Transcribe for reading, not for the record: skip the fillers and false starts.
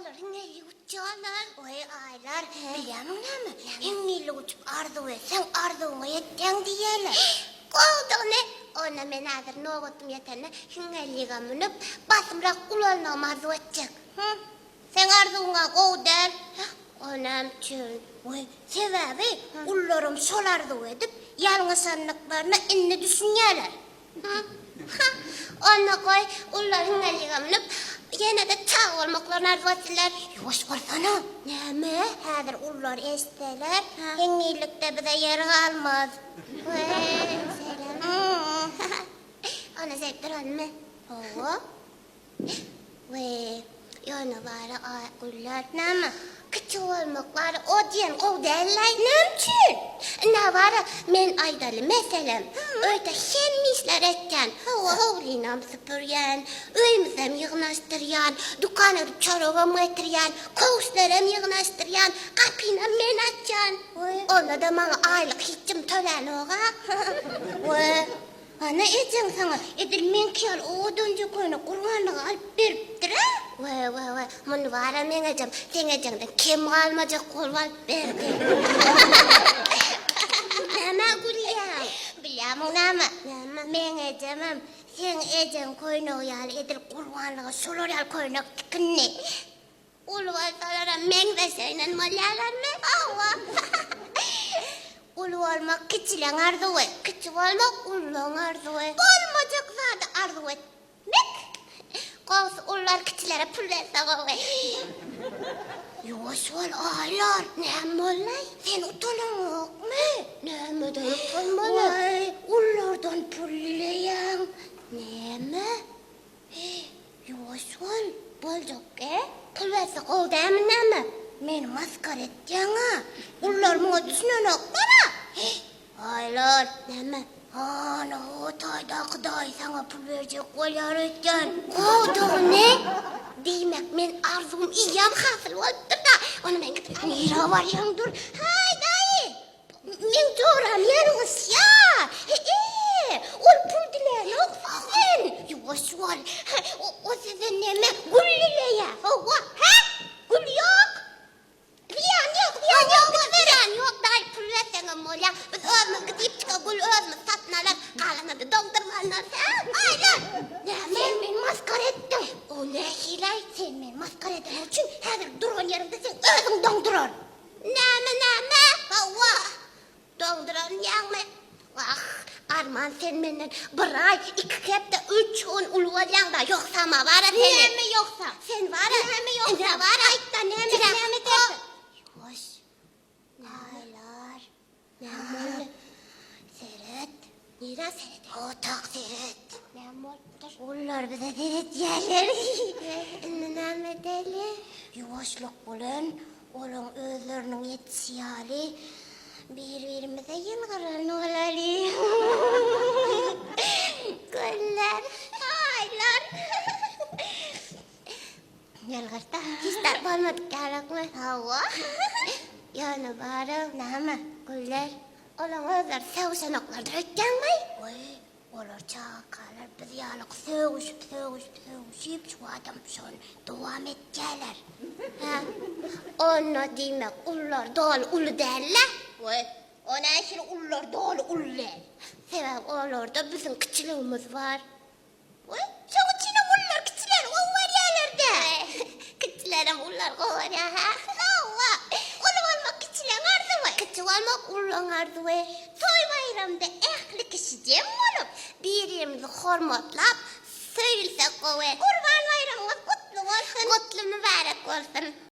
Olar hiňňillik uçýarlar. Oý, Aýlar, bilýärmiň näme? Hiňňillik uçup arzuw etseň, arzuwyňa ýetýäň diýýärler. Gowudygyny! Onda men häzir nobatym ýetende hiňňillige münüp, basymrak ulalmagymy arzuw etjek. Hü? Seň arzuwyň-a gowy däl. O näme üçin? Weý, sebäbi ulularam şol arzuwy edip, ýalňyşandyklaryna indi düşünýärler. Hä, onda goý, ulular hiňňillige münüp, ýene-de çaga bolmaklaryny arzuw etsinler. Ýuwaş bolsana! Näme, häzir ulular eşitseler, hiňňillikde bize ýer galmaz. Weý, şeýlemi? Onda şeýdip duralymy? Hawa. Weý, ýöne bara Aýgüller, näme, kiçi bolmak bara o diýen gowy däl-laý. Näme üçin? Indi bara men aýdaly, meselem, öýde hemme işleri etýän, howlynam süpürýän, öýümizem ýygnaşdyrýan, dükana gidip çöregem getirýän, köwüşlerem ýygnaşdyrýan, gapynam men açýan. Onda-da maňa aýlyk hiç kim tölänok-a. Weý, Ana ejeň saňa edil meňki ýaly owadanja köýnek gurbanlyga alyp beripdir-ä. Weý, weý, weý, muny bar-a meň ejem seň ejeňden kem galmajak bolup alyp berdi. Nämä gülýäň? Bilýärmiň näme? Näme? Meň ejemem seň ejeň köýnegi ýaly edil gurbanlyga şolar ýaly köýnek tikindi. Uly bolsalaram meňzeşeýnen bolýarlarmy? Hawa. Uly bolmak kiçileň arzuwy, kiçi bolmak ululaň arzuwy. Bolmajak zady arzuw etmek. Gowusy ulular kiçilere pul berse gowy. Ýuwaş bol, Aýlar. Näme boldy-aý? Sen utanaňokmy? Nämeden utanmaly? Waý, ululardan pul dileýäň. Näme? Heý, ýuwaş bol, boljak-e? Pul berse gowy dälmi näme? Meni masgara etýäň-ä. Gullar muňa düşünenoklar-a. Heý, Aýlar, näme? Hany, o taýdaky daýy saňa pul berjek bolýar öýtýän. Gowudygyny? Diýmek, men arzuwym eýýäm hasyl bolupdyr-da. Onda men gidip, nirä barýaň dur? Haý, daýy! Meň joram ýalňyşýar. He-e, ol pul dilänok sizden. Ýuwaş bol. O sizden neme, gül dileýär. Hawa, hä? Gül ýok. Zyýany ýok, zyýany ýok, zyýany ýok, daýy pul berseňem bolýar. Biz özümiz gidipjik gül özümiz satyn alarys. Galanyny doňdurmanlar. Hä? Aýlar! Näme? Sen meni masgara etdiň. O nähili-aý? Sen meni masgara edeniň üçin häzir duran ýeriňde seň özüň doňduraryn. Näme, näme? Hawa, doňduran ýaňmy? Wah, arman sen menden bir aý, iki hepde, üç gün uly bolýaň-da, ýogsam-a bar-a seni. Näme ýogsam? Sen bar-a. Näme ýogsam? Ine bar-a. Aýt-da, näme, näme edersiň? Ýuwaş. Aýlar. Näme boldy? Seret. Nirä seret? Otag seret. Näme bolupdyr? Gullar bize seretýärler. Indi näme edeli? Ýuwaşlyk bilen olaň özleriniň etişi ýaly bir-birimize ýylgyran bolaly. Gullar, aýlar. Ýylgyrda. Hiç zat bolmadyk ýalakmy? Hawa. Ýöne baram. Näme? Güller. Olaň özleri sögüşenoklardyr öýtýäňmi? Goý, olar çagakalar biz ýalyk sögüşip, sögüşip, sögüşip şu adam şony dowam etýäler. Hä? Onda diýmek ulular doly uly däl-le? Goý, o nähili ulular doly uly däl? Sebäbi olarda biziň kiçiligimiz bar. Goý, şoň üçinem ulular kiçileri gowy görýärler-dä. Kiçilerem ululary gowy görýär, hä? Hawa, uly bolmak kiçileň arzuwy, kiçi bolmak ululaň arzuwy. Toý-baýramda ähli kişi jem bolup, bir-birimizi hormatlap, söýülsek gowy. Gurban baýramyňyz gutly bolsun! Gutly mübärek bolsun!